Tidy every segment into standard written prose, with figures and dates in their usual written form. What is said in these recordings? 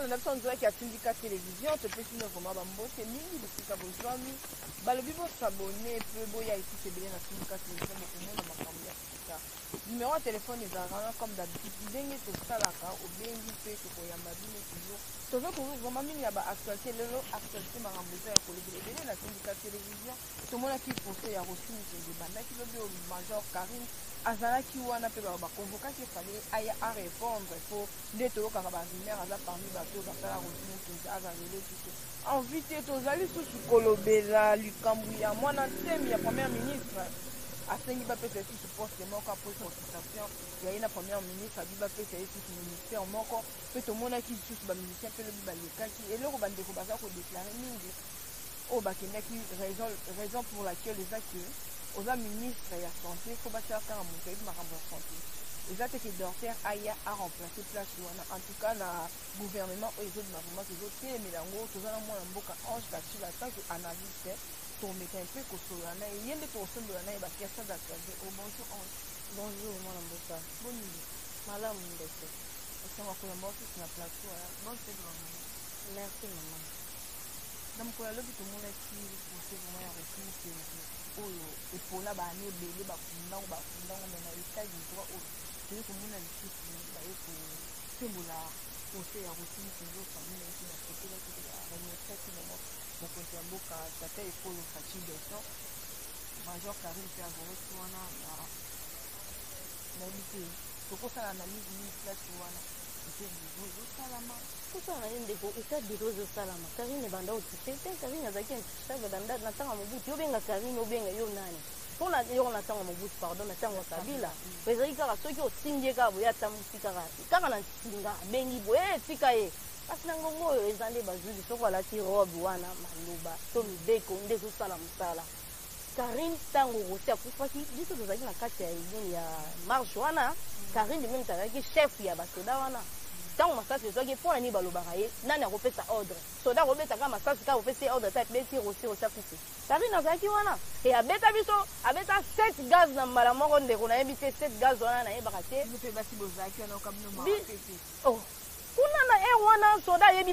Bozolanda biso en direct ya Tindika Television, topesi bino vraiment ba mbote mingi bisika bozwami. Balobi bo s'abonner pe boya lisusu ebele na Tindika Television, bokomona makambo ya sika. Numero ya telephone ezalaka wana comme d'habitude, ndenge tosalaka obengi pe tokoyamba bino toujours. Tozo couvrir vraiment mingi na ba actualites lelo, actualite makambo eza ya kolobela ebele na Tindika Television. Tomonaki procès ya Rossy Mukendi ebandaki lobi oyo Major Carine azalaki wana pe ba convokaki ye fallait aya a repondre po nde toyokaka ba rumeur aza parmi bato oyo basala Rossy Mukendi aza lelo lisusu en vie te. Tozali lisusu kolobela likambo ya mwana nsemi ya première ministre asengi bapesa ye lisusu poste moko après consultation ya ye na première ministre abi bapesa ye lisusu ministère moko pe tomonaki lisusu ba musiciens pe lobi balekaki eloko bandeko baza ko declarer mingi oyo bakendaki raison raison pour laquelle eza que oza ministre ya sante faut batia kaka moto ayebi makambo ya sante eza te que docteur aya a remplacer place wana en tout cas na gouvernement oyo ezobima vraiment tozotelemela yango toza na mwana mboka Ange Kachila en tant que analyste tomeka un peu kosolola na ye ye nde tokosombola na ye ba question d'actualité oh bonjour Ange. Bonjour mwana mboka. Boni ndeko? Malamu ndeko. Esengo ya koyamba yo susu na plateau bonne fete maman. Merci maman. Na mokolo ya lobi tomonaki procès vraiment ya Rossy Mukendi oyo epola ba annees ebele bakunda yango bakunda yango mais na etat de droit oyo toye komona lisusu baye kosembola procès ya Rossy Mukendi oyo famille na ye mpe basepelaki mpe ba remerciaki vraiment mokonzi ya mboka tata ekolo Fatshi Beton Major Carine mpe azalaki wana na nayebi te tokosala analyse nini place wana. Etat de droit ezosalama. Kosala na ye ndeko etat de droit ezosalama. Carine ebanda otouche te. Carine azalaki intouchable banda na ntango ya Mobutu. Yo obenga Carine obenga yo nani? Mpo na yo na ntango ya Mobutu pardon na ntango ya Kabila. Ezalaki kaka soki otindi ye kaka boye atambusi kaka kaka na nsinga abengi boye eh, tika ye. Kasi na ngongo oyo eza nde bazwi soki alati robe wana maloba to mibeko nde ezosala mosala. Carine tango Rossy akufaki biso tozalaki na kati ya nini ya marche wana Carine meme azalaki chef ya ba soda wana tango masasi ezwaki ye pona nini balobaka ye nani akopesa ordre soda akobeta kaka masasi kaka opesi ye ordre te abeti Rossy Rossy akufi Carine azalaki wana et abeta biso abeta 7 gaz na mbala moko ndeko nayebi te 7 gaz wana nayebaka te Bino pe basi bozalaki wana oka bino mawa pe te. Oh kuna na heure wana soda ayebi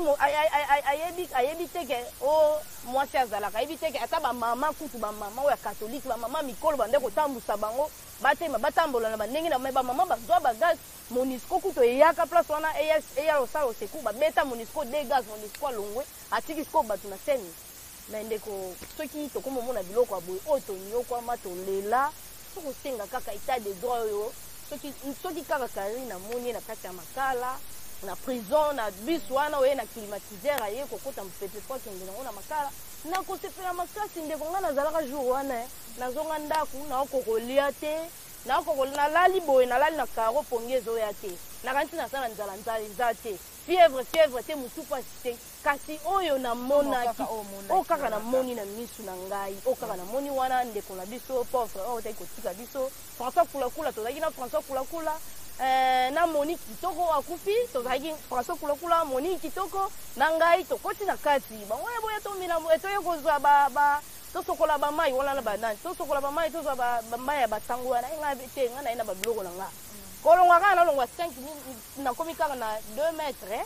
ayebi ayebi te ke o mwasi azalaka ayebi te ke ata ba mama kutu ba mama oyo ya catholique ba mama mikolo bande kotambusa bango batema batambola na bandenge na ba mama bazwa ba gaz Monusco kutu eyaka place wana eya eya kosala au secours babeta Monusco deux gaz Monusco alongwe atiki sikoyo bato na scène. Mais ndeko soki tokomi omona biloko ya boye oyo tonyokwama tolela tokosenga kaka etat de droit oyo soki soki kaka Carine amoni ye na kati ya makala na prison na bus wana oye na climatiseur aye kokota mopepe po akende nango na makala nakosepela makasi ndeko ngai nazalaka jour wana nazonga ndaku naokoka kolia te naokoka nalali boye nalali na caro pongi ezoya te nakanisi naza na nzala nzala eza te fièvre fièvre te motu pasi te Kasi oyo namonaki, oyo kaka namoni na misu na ngai, oyo kaka namoni wana ndeko na biso pauvre oyo autaki kotika biso, François Kulakula, tozalaki na François Kulakula, eh, na Monique Kitoko oyo akufi, tozalaki François Kulakula, Monique Kitoko na ngai, tokoti na kati, bango ya boya tomela, eh, toye kozwa ba, ba tosokola ba mai wana na banani, tosokola ba mai, tozwa ba, ba mai ya basango wana, eh, ngai te, ngai naye na ba biloko na ngai. Kolongwa kaka nalongwa 5 nakomi kaka na 2 mètres, eh.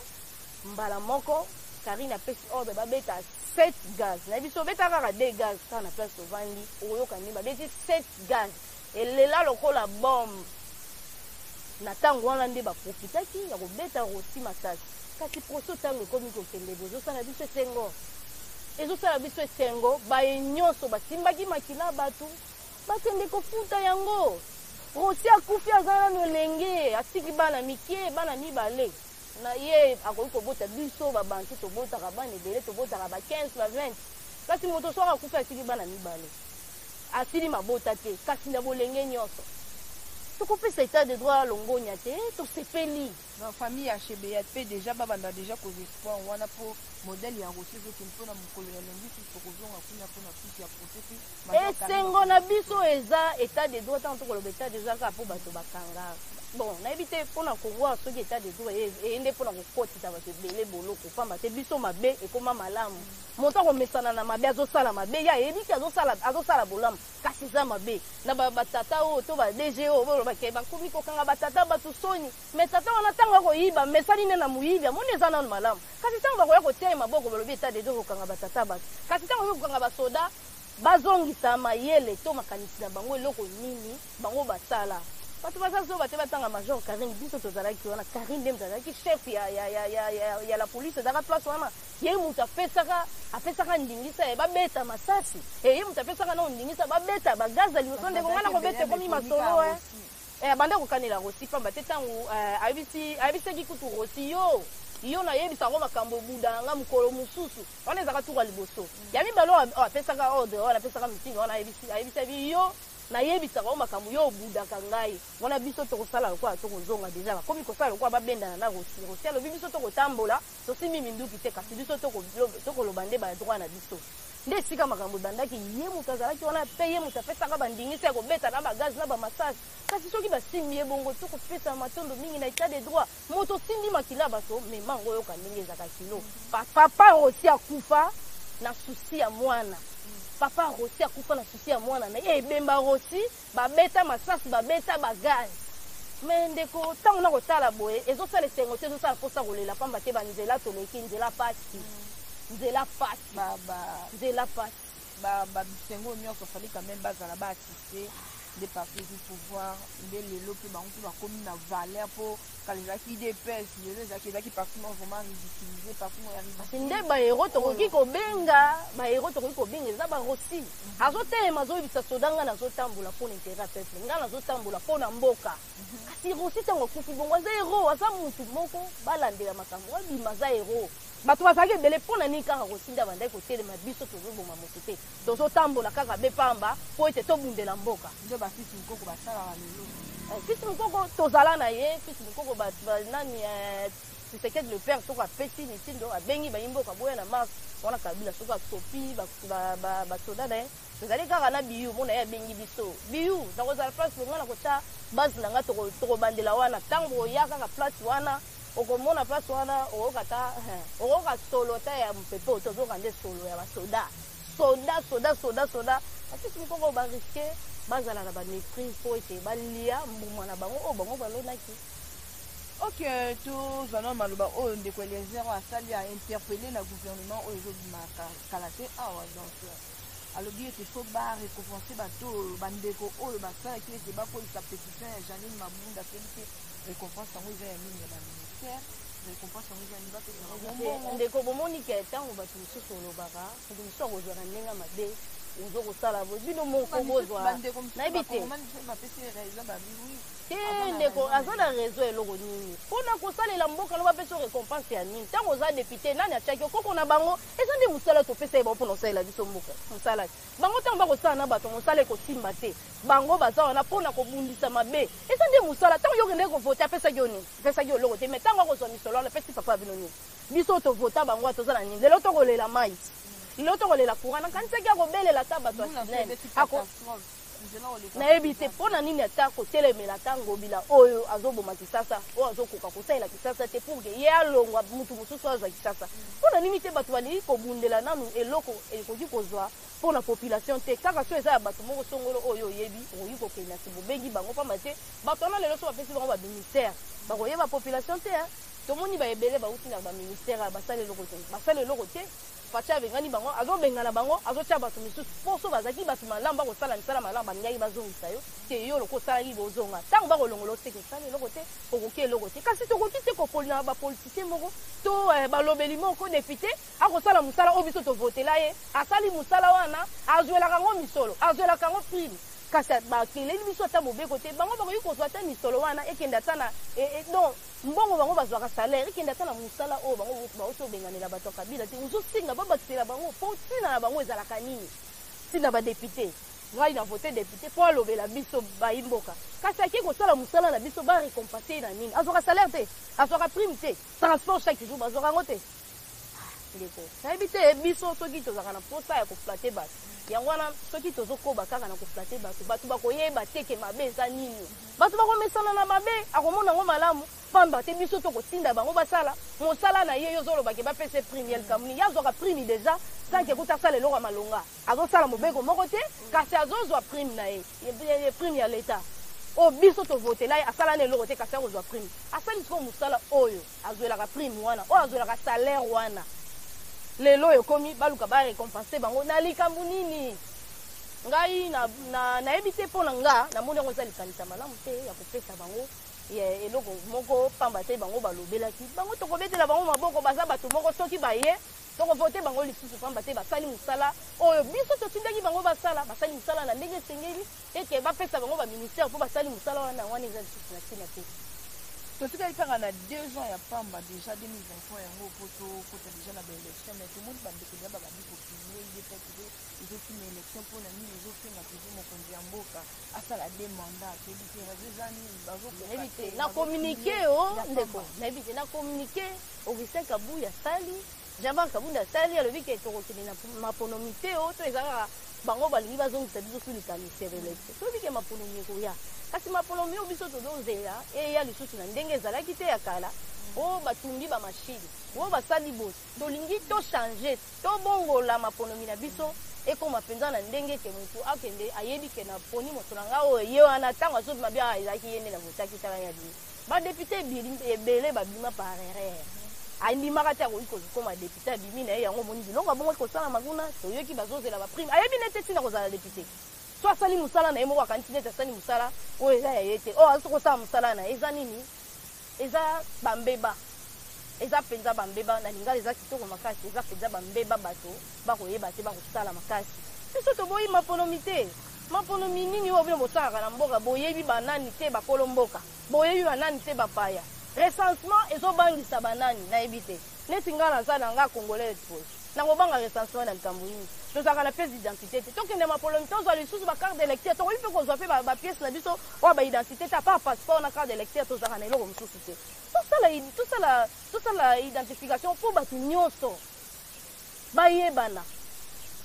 Mbala moko Carine apesi ordre babeta 7 gaz nayebi soki obeta kaka 2 gaz kaka na place ovandi okoyoka nde babeti 7 gaz elela lokola bombe na tango wana nde ba profitaki ya kobeta Rossy masasi kasi procès tango ekomi kokende boye ezosala biso esengo ezosala biso esengo baye nyoso basimbaki makila batu bakende kofuta yango Rossy akufi aza nanu elenge atiki bana mike bana mibale Na ye akoki kobota biso ba bantu tobotaka bana ebele tobotaka ba 15 ba 20 kasi moto soki akufi atiki bana mibale asili mabota te kasi na bolenge nionso tokopesa etat de droit longonya te tosepeli. Na famille ya Chebeya pe dejà ba banda dejà kozwa espoir wana po modèle ya Rossy ezo kende po na mokolo ya lundi susu tokozonga kuna pona suite ya procès pe Major Carine Esengo na akozwa biso eza etat de droit tango tokoloba etat de droit kaka po bato bakanga. Bon, nayebi te mpona Kongo soki état de droit eye nde mpona kokotisa bato ebele boloko, pamba te biso mabe ekóma malamu. Moto akomesana na mabe, azosala mabe, ye ayebi te azosala bolamu, kasi eza mabe. Na batata oyo to ba DG oyo bolobake bakomi kokanga batata bato, soni. Mais tata wana, ntango akoyiba, mesani nde na moyibi, amoni eza nano malamu. Kasi ntango bakoya kotia ye maboko, balobi état de droit kokanga batata bato, kasi ntango okoki kokanga basoda, bazongisa mayele to makanisi na bango. Eloko nini bango basala? Bato baza zoba te. Batanga major Karine. Biso tozalaki wana, Karine nde moto azalaki chef ya la police, ezalaka place wana. Ye moto apesaka ndingisa ye babeta masasi, ye moto apesaka nao ndingisa babeta bagaz ya liboso. Ndeko, ngai na kobeta ekomi masolo. Abanda kokanela Rosi, pamba te ntango ayebisaki kutu Rosi: Yo nayebisa yango makambo obuda na nga mokolo mosusu." Wana ezalaka tuka liboso. Ya mibale oyo apesaka ordre wana, apesaka mitindo wana, ayebisi: "Yo nayebisaka yo makambo, yo obudaka ngai." Wana biso tokosala lokola tokozonga déjà, bakomi kosala lokola babendana na Rosi. Rosi alobi: "Biso tokotambola, tosimbi minduki te, kasi biso tokoloba nde badroit na biso." Nde esika makambo ebandaki. Ye moto azalaki wana mpe ye moto apesaka bandingisa ya kobeta na bagaz na bamasasi. Kasi soki basimbi ye bongo, tokopesa matondo mingi na état de droit. Moto osimbi makila bato, mema yango, oyoka ndenge ezalaka kilo. Papa Rosi akufa na souci ya mwana. Papa Rosi akufa na souci ya mwana na ye. Ebemba Rosi, babeta masasi, babeta bagaz. Mais ndeko, ntango na kotala boye, ezosala esengo te, ezosala mposa kolela, pamba te banzela toleki, nzela pasi, nzela pasi, nzela pasi. Babisengo nyonso fallait quand même bazala baassiste nde parti ezwi pouvoir, nde lelo mpe bango mpe bakomi na valeur, mpo kala ezalaki UDPS, lelo ezalaki parti moko vraiment ridiculisé, parti moko ya Kasi nde bahéros tokoki kobenga, bahéros tokoki kobenga eza baRosi. Azotelema, azoyebisa soda: "Ngai nazotambola mpona intérêt ya peuple, ngai nazotambola mpona mboka." Kasi Rosi, ntango akufi bongo, aza héros, aza mutu moko balandela makambo abima, aza héros. Bato bazalaki ebele, mpo na nini kaka Rosi nde abandaki kotelema? Biso tozoboma moto te, tozotambola kaka be pamba mpo ete tobundela mboka. Nde bafisi Mokoko basalaka lelo. Fils Mokoko, tozala na ye. Fils Mokoko, nani, Tshisekedi le père, soki apesi mitindo, abengi bayi mboka boya na marche wana, Kabila soki asopi basoda na ye, tozali kaka na biyu. Mona ye abengi biso biyu, nakozala place ngai, nakotya base na ngai, tokobandela wana. Ntango oya kaka place wana, okomona place wana, okoyoka ta, okoyoka solo ta ya mopepe oyo tozoyoka nde solo ya basoda, soda, soda, soda, soda. Bafisi Mokoko barisquer bazala na baméprise mpo ete balia mbuma na bango oyo bango balonaki. Ok, tozwa na maloba oyo ndeko Eliezer oyo asali, ainterpeller na gouvernement oyo ezobima kala te awa. Donc alobi ete faut barécompense bato oyo, bandeko oyo basalaki ete bakolisa pétition ya Janine Mabunda. Soki te, récompense yango eza ya nini? Ya baministère? Récompense yango eza nini? Bapesa bango mbongo? Ndeko, bomoni ke ntango bato mosusu olobaka, moto mosusu akozwa na ndenge mabe, ozo kosala boye, bino moko bozwa. Bandeko mosusu Nayebi te. bakongomani bapesi raison, babi oui. Te, ndeko, aza na raison. Eloko nini mpona kosalela mboka no, bapesa récompense ya nini? Ntango oza député, nani atiaki okoko na bango? Eza nde mosala topesa ye bango mpona kosalela biso mboka. Mosala bango, ntango bakosala na bato, mosala ekosimba te. Bango baza wana mpona kobundisa mabe, eza nde mosala. Ntango yo okendeki kovote, apesaki yo nini? Apesaki yo eloko te. Mais ntango akozwa misolo wana, apesi papa bino nini? Biso tovota bango, toza na nini lelo? Tokolela mai lelo, tokolela courant. Nakanisaki akobelela ata bato ya Mbula SNEL. ebeti catastrophe, nzela koleka. Nayebi te mpo na nini ata kotelemela ata Ngobila oyo azoboma Kisasa, oyo azokoka kosalela Kisasa te, pour que ye alongwa, mutu mosusu azwa Kisasa. Mpo na nini te bato balingi kobundela nanu eloko ekoki kozwa mpo na population te? Kaka so eza ya bato moko songolo oyo oyebi, okoki kokende na bobengi bango, pamba te bato wana lelo so bapesi bango baministère, bakoyeba population te. Tomoni baebele bauti na baministère, basala eloko te, basala eloko te. Fatshi abengani bango, azobengana bango, azotia bato misusu. Mpo so bazalaki bato malamu, bakosala misala malamu, balingaki bazongisa yo te. Yo loko osalaki, bozonga. Ntango bakolongola, oseke osala eloko te, okoki eloko te. Kasi tokoki te kopolina bapoliticien moko to balobeli moko. Député akosala mosala oyo biso tovotela ye, asali mosala wana, azwelaka yango misolo, azwelaka yango prime, kasi bakeleli biso ata mobeko te. Bango bakoki kozwa ata misolo wana, ekende ata na donc mbongo bango bazwaka salaire, ekende ata na mosala oyo bango bauti obenganela bato ya Kabila te. Ozosenga babakisela bango, mpo ntina na bango ezalaka nini? Ntina badéputé, ngai na vote député mpo alobela biso bayi mboka, kasi ake kosala mosala na biso, barécompense ye na nini? Azwaka salaire te, azwaka prime te, transport chaque jour bazwaka yango te. Ndeko, nayebi te, biso soki tozalaka na mposa ya koflatter bato. Yango wana soki tozokoba kaka na koflatter bato, bato bakoyeba te ke mabe eza nini. Bato bakomesana na mabe, akomona yango malamu, pamba te biso tokotinda bango basala mosala na ye. Yo ozoloba ke bapesa prime ya likambo nini? Ye azwaka prime déjà sans ke kuta asala eloko ya malonga. Azosala mobeko moko te, kasi azozwa prime na ye, prime ya leta oyo biso tovotela ye. Asala na eloko te, kasi akozwa prime. Asali sikoyo mosala oyo azwelaka prime wana, oyo azwelaka salaire wana. Lelo oyo ekomi baluka barécompense bango na likambo nini? Ngai nayebi te. Mpo na nga, namoni yango eza likanisa malamu te ya kopesa bango eloko moko, pamba te bango balobelaki bango. Tokobetela bango maboko, baza bato moko. Soki baye, tokovote bango lisusu, pamba te basali mosala oyo biso totindaki bango basala. Basali mosala na ndenge esengeli eke bapesa bango baministère mpo basali mosala wana. Wana eza lisusu na ntina te. Totikali kaka na 2 ans ya pamba déjà, 2023 yango, po tokota déjà na baélection. Mais tomoni bandeko deja babandi kopublier ye mpe ezokima élection. Mpona nini ezosenga toujours mokonzi ya mboka asala deux mandats? Toyebi te raison eza nini. Nayebi te. Na communiqué o, ndeko, nayebi te. Na communiqué Augustin Kabuya asali, Jean-Marc Kabunda asali, alobi ke tokokende na maponomi te. O to eza kaka bango balingi bazongisa biso su likanisi ya élection. Toyebi ke maponomi ekoya, kasi maponomi oyo biso tozozela eya lisusu na ndenge ezalaki te ya kala, oyo batumbi bamachine, oyo basali boye. Tolingi tochange, tobongola maponomi na biso, ekóma mpenza na ndenge ke motu akende ayebi ke na poni moto na ngai oyo, ye wana. Ntango azobima bia, ezalaki ye nde na votaki. Tala ya bino badéputé ebele babima par erreur, andimaka te akoki kokóma député, abimi na ye. Yango omoni biloko abongo kosalama kuna. Toyoki bazozela baprime, ayebi nete ntina kozala député. So asali mosala na ye moko, akanisi neti asali mosala oyo eza ya ye te. Oyo azoki kosala mosala na ye eza nini? Eza bambeba, eza mpenza bambeba. Na lingala eza kitoko makasi, eza mpenza bambeba. Bato bakoyeba te, bakosala makasi. Biso toboyi maponomi te. Maponomi nini oyo bino bosalaka na mboka? Boyebi banani te bakolo mboka, boyebi banani te bapaya. Recensement ezobangisa banani? Nayebi te. Neti ngai naza na nga congolais boye, nakobanga recensement na likambo nini? Tozalaka na pièce d'identité te. Tokende mapolomi, tozwa lisusu bacarte d'électeur. Tokoki mpe kozwa mpe bapièce na biso oyo baidentité te. À part passeport na carte d'électeur, tozalaka na eloko mosusu te. Tosala identification mpo bato nyonso bayebana.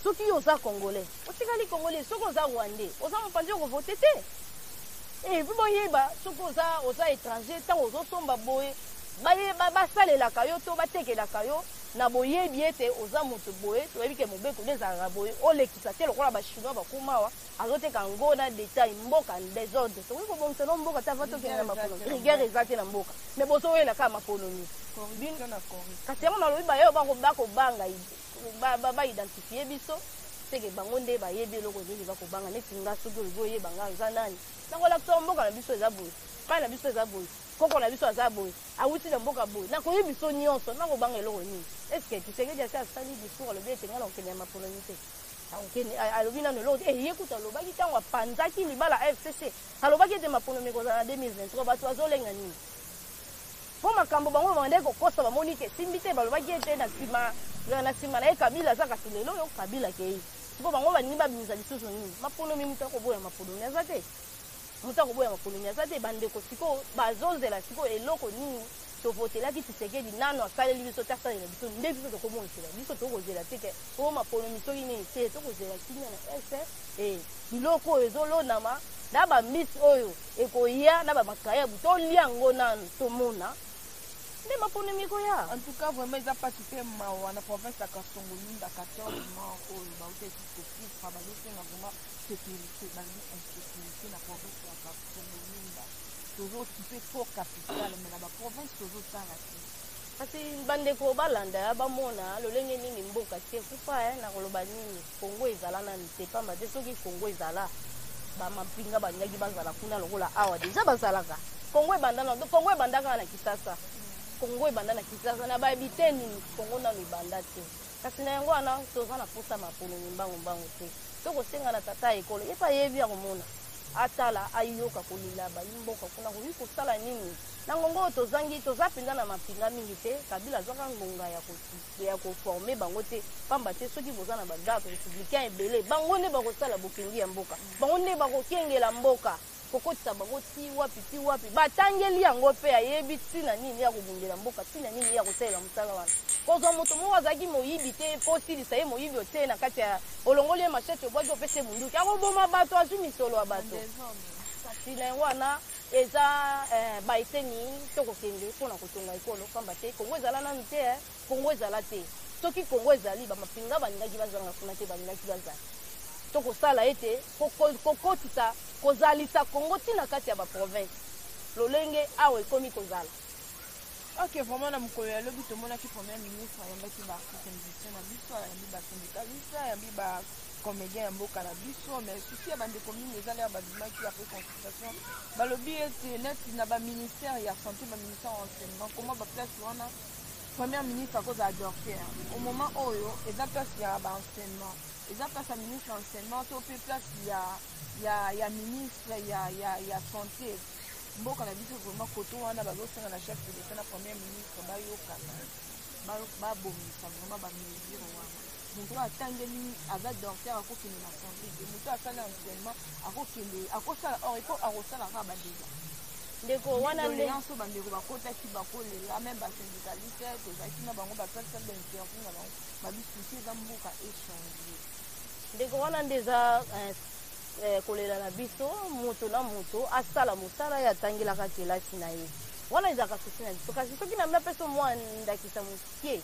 Soki yo oza congolais, otikali congolais. Soki oza rwandais, oza mopanzi, okovote te. Et puis boyeba, soki oza étranger, ntango ozosomba boye, bayeba basalelaka yo to batekelaka yo na boyebi ete oza moto boye. Toyebi ke mobeko nde ezalaka boye, olekisa te lokola bachinois bakoma awa, azoteka yango na détail. Mboka désordre, tokoki kobongisa no mboka te avant tokende na maponomi. Rigueur eza te na mboka, mais bozoyela kaka maponomi. Kasi yango nalobi, bayo bakobanga baidentifie biso seke bango nde bayebi eloko nini bakobanga. Neti nga, soki olobi oyeba nga oza nani, nakolakisa mboka na biso eza boye, pai na biso eza boye, koko na biso aza boye, awuti na mboka boye, nakoyebi biso nyonso. Nakobanga eloko nini? Est-ce Tshisekedi asi asali discours, alobi ete nga nakokende ya maponomi te? Alobi nano eloko te. Ye kutu alobaki ntango apanzaki libala FCC, alobaki ete maponomi ekozala na 2023. Bato bazolenga nini? Mpo makambo bango babandaki kokosa, bamoni ke esimbi te. Balobaki ete na nsima na ye Kabila aza, kasi lelo oyo Kabila akei. Sikoyo bango balingi babimisa lisusu nini? Maponomi. Moto akoboya maponomi aza te, moto akoboya maponomi aza te, bandeko. Sikoyo bazozela sikoyo eloko nini? Tovotelaki Tshisekedi, nano asaleli biso te. Asalela biso nde biso tokomonisela biso. Tokozela te ke o maponomi soki nini te. Tokozela kimia na este e biloko oyo ezolonama na bambisi oyo ekoya na bamakayabu, tolia yango nanu, tomona nde maponomi ekoya. En tout cas, vraiment eza mpasi mpe mawa na province ya Kasongolunda, 14 mort oyo bauta esi kokufa. Bazosenga vraiment sécurité, balobi insécurité na province ya Kasongolunda. Tozokipe fort capitale, mais na baprovince tozotala te. Kasi bandeko balanda, bamona lolenge nini mboka ti ekufa. Na koloba nini? Kongo ezala nanu te, pamba te soki Kongo ezala, bamampinga balingaki bazala kuna lokola awa deja bazalaka. Kongo ebanda na Kongo ebanda kaka na Kisasa. Kongo ebanda na Kisasa, na bayebi te nini. Kongo nanu ebanda te. Kasi na yango wana toza na posa maponomi mbangu mbangu te. Tokosenga na tata ya ekolo, ye mpe ayebi, akomona, atala, ayoka kolela bayi mboka kuna. Koki kosala nini na ngonga oyo tozangi? Toza mpenza na mapinga mingi te. Kabila azwaka ngonga ya koformer bango te, pamba te soki boza na bagarde républicain ebele, bango nde bakosala bokengi ya mboka, bango nde bakokengela mboka. Kokotisa bango ti wapi, ti wapi batangeli yango, mpe ayebi ntina nini ya kobundela mboka, ntina nini ya kosalela mosala wana. Kozwa moto moko azalaki moyibi te mpo osilisa ye moyibi, otie na kati ya, olongoli ye machette, obwaki, opesi ye munduki, akoboma bato, azwi misolo ya bato. Kasi na yango wana eza baeteni tokokende mpona kotonga ekolo, pamba te Kongo ezala nanu te. Kongo ezala te. Soki Kongo ezali, bamapinga balingaki bazanga kuna te, balingaki bazala. Tokosala ete kokotisa, kozalisa Kongo ntina kati ya baprovince lolenge awa ekomi kozala. Ok, vraiment, na mokolo ya lobi tomonaki premier ministre ayambaki baartiste musicien na biso, ayambi basyndicaliste, ayambi bacomédien ya mboka na biso. Mais souci ya bandeko mingi ezali ya babimaki après consultation, balobi ete neti na baministère ya santé, baministère ya enseignement, comment baplace wana premier ministre akozala docteur? Au moment oyo eza place ya baenseignement, eza place ya ministre ya enseignement to mpe place ya ministre ya santé. Mboka na biso vraiment, koto wana bazosenga na chef de l'État na premier ministre bayokana, babongisa vraiment bamesure wana. Moto oyo atangeli, aza docteur, akokende na santé te. Moto asali enseignement akokende akosala or eko akosala kaka badégâts. Ndeko, wana nde Doléance oyo bandeko bakotaki bakolela, même basyndicaliste tozalaki na bango, basalisa bainterview na bango, babisuki eza mboka échange. Ndeko, wana nde eza kolela na biso. Moto na moto asala mosala ye atangelaka kelasi na ye, wana ezalaka souci na biso. Kasi soki na napesa mwa ndakisa moke,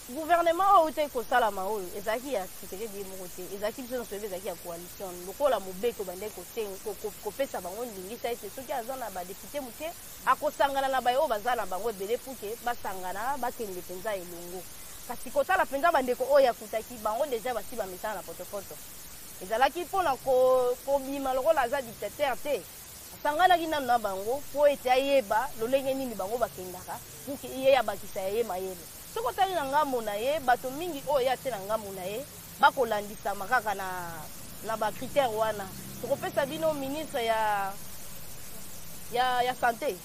gouvernement oyo euti kosalama, oyo ezalaki ya Tshisekedi ye moko te, ezalaki biso nyonso oyebi, ezalaki ya coalition. Lokola mobeko bandeki kopesa bango ndingisa ete soki aza na badéputé moke, akosangana na baye oyo baza na bango ebele pour que basangana, bakende mpenza elongo. Kasi kotala mpenza bandeko oyo akutaki bango déjà basi bamesana na potopoto, ezalaki mpona kobima lokola aza dictateur te. Asanganaki nanu na bango mpo ete ayeba lolenge nini bango bakendaka, pour que ye abakisa ya ye mayele. Soki otali na ngambo na ye, bato mingi oyo ye atie na ngambo na ye bakolandisama kaka na bacritère wana. Tokopesa bino ministre ya santé.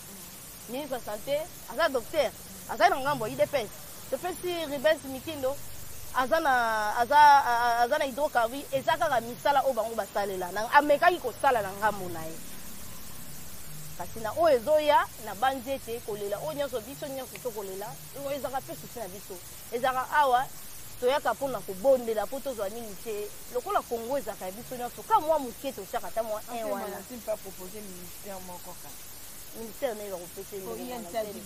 Ministre ya santé aza docteur, azali na ngambo ya UDPS. Topesi Rubens Mikindo, aza na hydrocarbure. Eza kaka misala oyo bango basalela, amekaki kosala na ngambo na ye. Kasi na oyo ezoya, nabanzi ete kolela oyo nyonso biso nyonso tokolela, oyo ezalaka mpe souci na biso, ezalaka awa toyaka mpona kobondela mpo tozwa nini te. Lokola Kongo ezalaka ya biso nyonso, ka mwa moke totiaka ata mwa un wana. Proposer ministère moko kaka. Ministère naye bakopesa.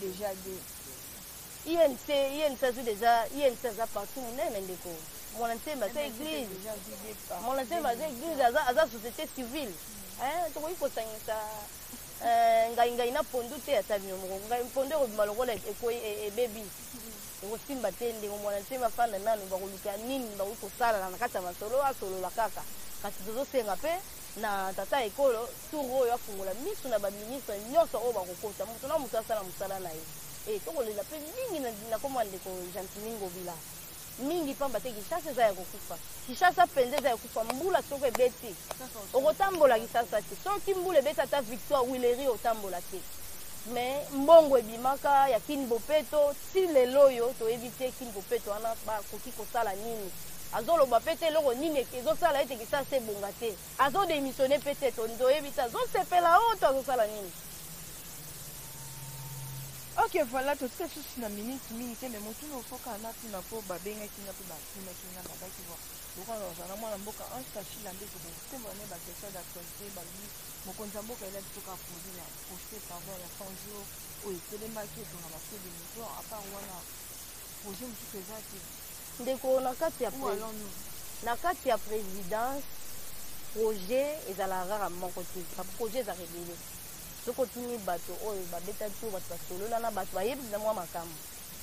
Déjà deux. UNC, UNC azwi déjà. UNC aza parti monene, ndeko. Mwana Nsembe aza église, Mwana Nsembe aza église, aza société civile. Tokoki kosangisa ngai ngai na pondu te. Ata bino moko, ngai pondu ekobima lokola ebebi, ekosimba te. Ndenge Mwana Nsembe afanda nanu, bakoluka nini bakoki kosala na kati ya masolo, asolola kaka. Kasi tozosenga mpe na tata ekolo, tour oyo afungola miso na baministre nyonso oyo bakokota, moto na moto asala mosala na ye. E tokolela mpe mingi na komwa ndeko Gentiny Ngobila mingi, pamba te Kinshasa eza ya kokufa. Kinshasa mpenza eza ya kokufa. Mbula soki ebeti, okotambola Kinshasa te. Soki mbula ebeti, ata Victoire, Huilerie, otambola te. Mais mbongo ebimaka ya Kin Bopeto, ti lelo oyo toyebi te Kin Bopeto wana bakoki kosala nini. Azoloba mpe te eloko nini ezosala ete Kinshasa ebonga te. Azodémissionner mpe te, toyebi te azosepela oyo to azosala nini. Ok, voilà, totika susu na minute mingi te, mais motuna ofoka natuna, mpo babengaki nga mpe batunaki nga, babaki bon, lokola ozala mwana mboka Ange Kashila nde tokosembola ne baquestion d'actualité. Balobi mokonzi ya mboka elaki soki aprojet ya projet, pardon, ya 100 jours oyo etelemaki etonga basaut de mouton. À part wana, projet mosusu eza te. Ndeko, na kati ya Où allons-nous? Na kati ya présidence, projet ezalaka kaka moko te, baprojet ezalaka ebele. Soki otuni bato oyo babeta tour, bato basolola na bato, bayebi na mwa makambo,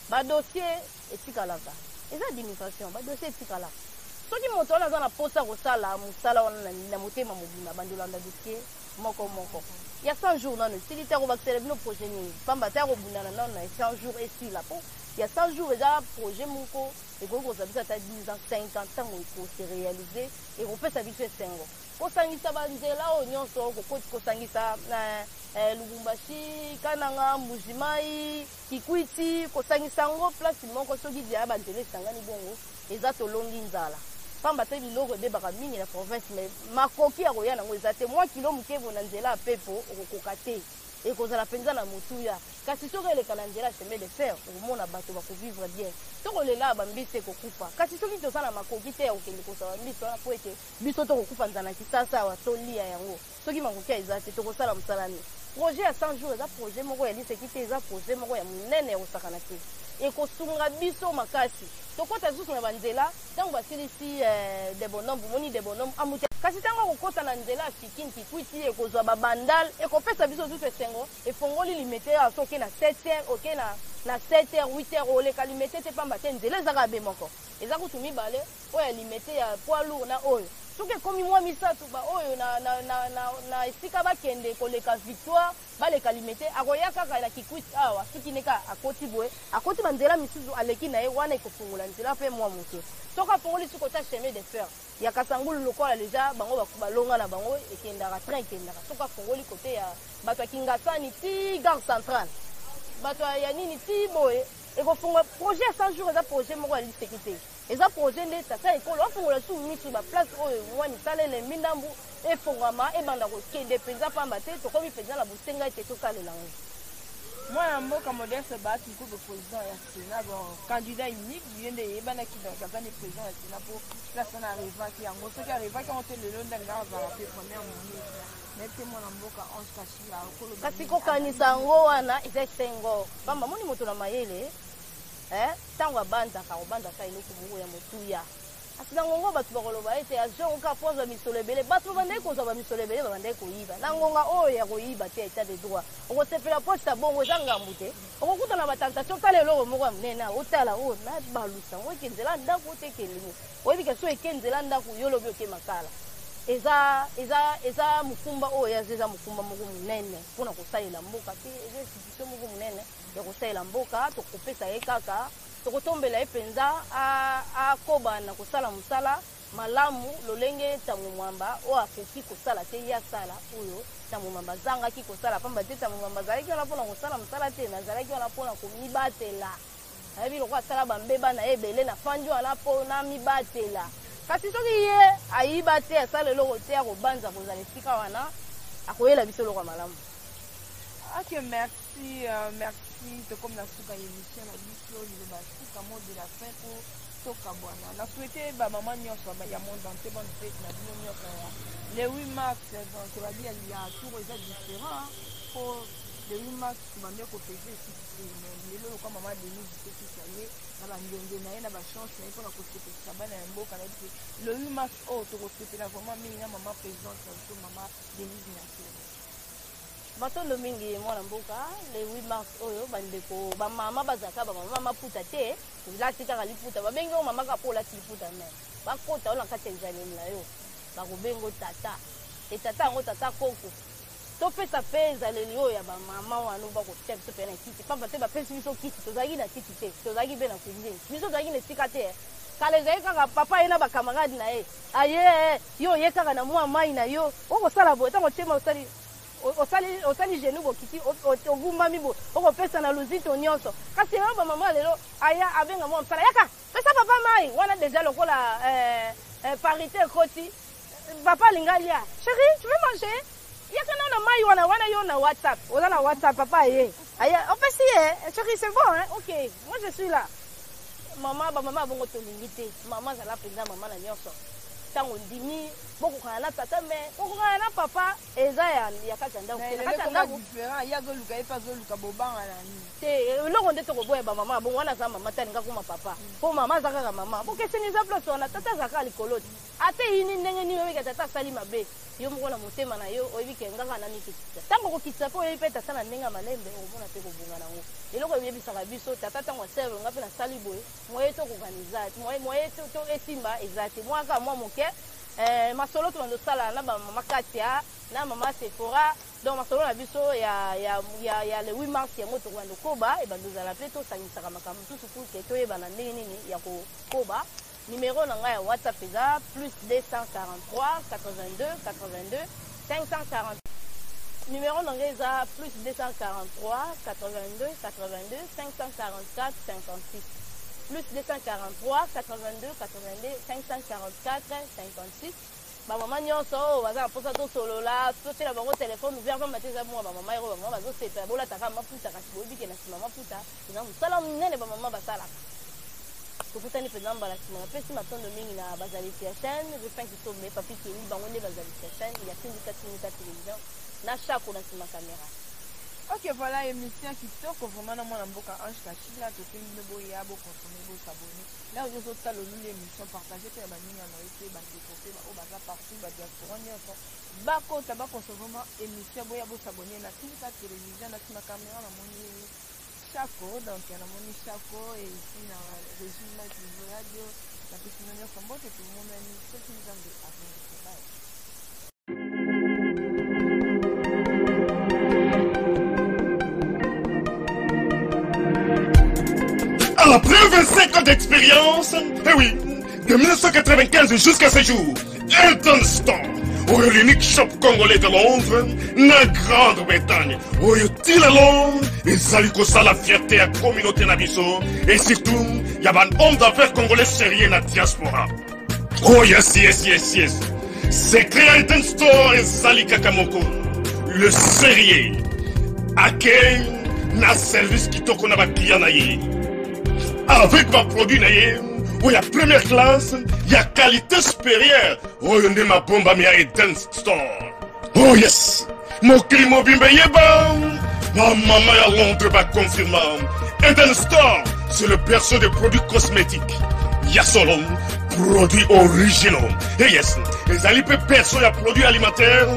badossier etikalaka, eza administration, badossier etikalaka. Soki moto wana aza na mposa kosala mosala wana na motema mobimba, bandolanda dossier moko moko. Ya 100 jours nano esili te, akobakisela bino projet nini? Pamba te akobundana nano na 100 jours esila, mpo ya 100 jours eza projet moko ekoki kozwa biso ata 10 ans, 5 ans. Ntango ekose réaliser, ekopesa biso esengo. Kosangisa banzela oyo nyonso, kosangisa Lubumbashi, Kananga, Mbujimai, Kikwiti, kosangisa yango place moko. Soki dia banzela esangani bongo, eza tolongi nzala, pamba te biloko ebebaka mingi na province, mais makoki ya koya nango eza te. Mwa kilo moke bo na nzela ya pepo, okokoka te. Ekozala mpenza na motuya. Kasi soki eleka na nzela ya chemin de fer, okomona bato bako vivre bien. Tokolela ba mbisi ekokufa. Kasi soki toza na makoki te ya kokende kozwa ba mbisi wana mpo ete biso tokokufa nzala na Kisasa awa toliya yango. Soki makoki eza te, tokosala mosala nini? Projet ya 100 jours eza projet moko ya liseki te, eza projet moko ya monene ya kosakana te. Ekosunga biso makasi. Tokota lisusu na ba nzela, tango basilisi Debonhomme, bomoni Debonhomme amuti. Kasi tango akokota na nzela ya Fikin, Kikwiti, ekozwa ba Bandal, ekopesa biso lisusu esengo, efongoli Limete awa, soki oke na 7 heures, oke na 7 heures, 8 heures, oleka Limete te pamba te nzela eza kaka be moko. Eza kutu mibale, oyo ya Limete ya poids lourd na oyo. Soki ekomi mwa misato, ba oyo na, na, na, na, na esika bakende koleka Victoire, baleka Limete, akoya kaka na Kikwit awa, soki ne kaka akoti boye, akoti ba nzela misusu aleki na ye, wana ekofongola nzela pe mwa moke. Soki afongoli lisusu kota chemin de fer ya Kasangulu lokola dejà bango balonga na bango ekendaka, train ekendaka, soki afongoli cote ya bato ya Kingasani ti gare centrale, bato ya nini ti boye, ekofongola. Projet ya 100 jours eza projet moko ya liseki te. Eza projet nde tata ekolo afongola lisusu misu ba place oyo mwa misala elembi ndambu efongwama ebanda kokende penza pamba te tokomi penza na bosenga ete tosalela yango. Mwana mboka Modeste Bahati Lukwebo president ya Senat bon candidat unique ye nde eyebanaki donc aza nde president ya Senat po place wana arevaki yango soki arevaki yango te lelo nde alingaka azala pe première ministre nayebi te mwana mboka Ange Kashila okoloba Kasi kokanisa yango wana eza esengo pamba moni moto na mayele Eh, tango abanzaka, akobanzaka eloko moko ya motuya. Kasi na ngonga oyo bato bakoloba ete azwi yango kaka mpo azwa misolo ebele, bato babandaki kozwa bamisolo ebele babandaki koyiba. Na ngonga oyo ya koyiba te ya etat de droit, okosepela poche ya bongo eza ngambo te. Okokutana na ba tentation, tala eloko moko ya monene awa, otala oyo nabalusa yango eke nzela ndako te ekende nini. Oyebi ke soki eke nzela ndako, yo lobi oke Makala. Eza, eza, eza mokumba oyo ye azwi eza mokumba moko monene mpo na kosalela mboka pe eza institution moko monene. ya kosalela mboka, tokopesa ye kaka, tokotombela ye mpenza akoba na kosala mosala malamu lolenge Ntango Mwamba oyo akoki kosala te, ye asala oyo Ntango Mwamba azangaki kosala, pamba te Ntango Mwamba azalaki wana mpo na kosala mosala te, mais azalaki wana mpo na komibatela. Ayebi lokola asala bambeba na ye ebele, nafandi wana mpo namibatela. Kasi soki ye ayiba te, asala eloko te, akobanza kozala esika wana, akoyela biso eloko ya malamu. Ok, merci, merci. Tokomi na suka ya émission na biso, liloba ya suka, mot de la fin po tokabwana. Na souhaite ba mama nyonso ya monde entier bonne fête na bino nyonso ya le 8 mars. Donc babi ya tour eza différent po le 8 mars tobandi kofete esiki te, mais lelo lokwa mama Denise Sekisa ye na bandenge na ye na bachance na ye mpona kosepelisa bana ya mboka na ye te. Le 8 mars oyo tokosepela vraiment mingi na mama présidente na biso, mama Denise Nyakeru. Matondo mingi mwana mboka. Le 8 mars oyo bandeko ba mama bazalaka ba mama maputa te, olati kaka liputa babengi yo mama kaka mpo olati liputa, mais bakota yo na kati ya ezaleli na yo bakobenga yo tata e tata yango tata koko. Topesa mpe ezaleli oyo ya bamama wana bakotia biso mpe na kiti, pamba te bapesi biso kiti, tozalaki na kiti te, tozalaki mpe na cuisine, biso tozalaki na esika te. Kala ezalaki kaka papa ye na bakamarade na ye, aye yo oye kaka na mwa mai na yo okosala boye, ntango otie mai osali osali osali genou bokiti ogumbami boye okopesa na lozito nyonso. Kasi lelo bamama lelo aya abenga mwa mosala, yaka pesa papa mai wana deja lokola parité ekoti, papa alinga alia, chérie tu veux manger, yaka nao na mai wana wana yo na WhatsApp, oza na WhatsApp, papa aye aye opesi ye, chérie c'est bon hein, ok moi je suis là. Mama bamama bongo tolingi te, mama azala mpenza mama na nyonso. Ntango ndimi bokokana na tata, mais kokokana na papa eza ya kati ya ndako te, na kati ya ndako différent, ye azoluka, ye mpe azoluka, bobanga na nini? Te, eloko nde tokoboya bamama bongo wana aza mama te, alinga koma papa mpo mama aza kaka mama, bokeseni eza place wana. Tata aza kaka likolo te, ata eyini ndenge nini, oyebi ke tata asali mabe, yo moko na motema na yo oyebi ke ngaka na mikitisa. Ntango okokitisa mpe oyebi mpe tata na ndenge ya malembe, okomona mpe kobonga nango. Eloko eyebisaka biso tata ntango aserve nga mpe nasali boye, moye tokokana eza te, moye to esimba eza te, mwa kaka mwa moke. Masolo tobanda osala na bamama Katia na mama Sephora, donc masolo na biso ya le 8 mars yango tokobanda koba ebanda ozala mpe tosangisaka makambo mosusu pour ke toyebana ndenge nini ya kokoba. Numero na ngai ya WhatsApp eza plus 243 82 82 540. Numero na ngai eza plus 243 82 82 544 56. Plus 243 82 82 544 56. Ba mama nyonso oyo baza na mposa tosolola, totiela bango telefone ouvert, pamba te eza bongo ba mama yoko, ba mama bazosepela bolataka maputa, kasi boyebi ke na nsima maputa eza mosala monene ba mama basalaka. Tokutani mpenza mbala nsima. Napesi matondo mingi na bazalisi ya chaîne Rufin Kisobe, Papi Kelly, bango nde bazalisi ya chaîne ya Tindika Tindika Télévision na Shako na nsima caméra. Ok, voilà émission kitoko vraiment na mwana mboka Ange Kashila. Tosengi bino boya boconsommer, bos'abonner là oyo ozotala oluli émission, partage mpe na baninga na yo mpe bandeko mpe baoyo baza partout, badiaspora nyonso bakota bakonsommer vraiment émission. Boya bos'abonner na Tindika Télévision. Na nsima caméra namoni Chako, donc namoni Chako, et ici na régie Mike Radio. Napesi bino nyonso mbote, tomonani soki Nzambe azongisa. Bye. Après 25 ans d'expérience, eh oui, de 1995 jusqu'à ce jour, Elton Store, oyo l'unique shop congolais de Londres, na Grande-Bretagne, oyo ti lelo ezali kosala fierté ya communauté na biso et surtout ya ba homme d'affaires congolais sérieux na diaspora. Oh yes. Secret ya Elton Store ezali kaka moko. Le sérieux. Accueil na service kitoko na baclient na ye. Avec baproduit na ye oyo ya première classe, ya qualité supérieure, oyo nde mabombami ya Eden Store. Oh yes, mokili mobimba eyeba, bamama ya Londres baconfirma, Eden Store, c'est le berceau des produits cosmétiques ya solo, produits originaux. Et yes, ezali mpe berceau ya produits alimentaires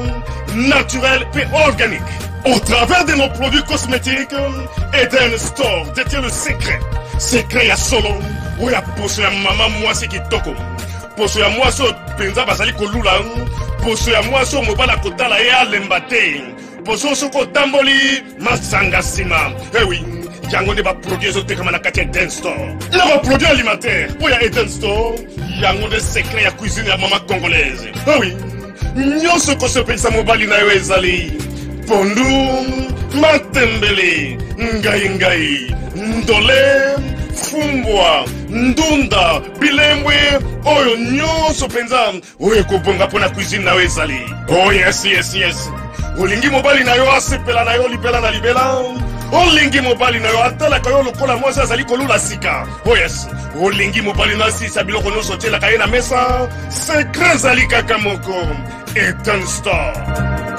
naturels mpe organiques. Au travers de nos produits cosmétiques, Eden Store détient le secret. Secret ya solo, oyo ya poso ya mama mwasi kitoko. Poso ya mwasi oyo mpenza bazali kolula, poso ya mwasi oyo mobali akotala ye alemba te. Poso soki otamboli masanga nsima. Eh oui, yango nde baproduit ezotekama na kati ya Eden Store. Na baproduit alimentaire oyo ya Eden Store, yango nde secret ya cuisine ya mama congolaise. Eh oui, nyonso kosepelisa mobali na yo ezali pondu, matembele, ngai ngai, ndole, fumbwa, ndunda, bilembwe, oyo nyonso mpenza oyo ekobonga mpo na cuisine na yo ezali. Oh yes, olingi mobali na yo asepela na yo libela na libela, olingi mobali na yo atalaka yo lokola mwasi azali kolula sika. Oh yes, olingi mobali na asilisa biloko nyonso otielaka ye na mesa, secret ezali kaka moko, Eden Store.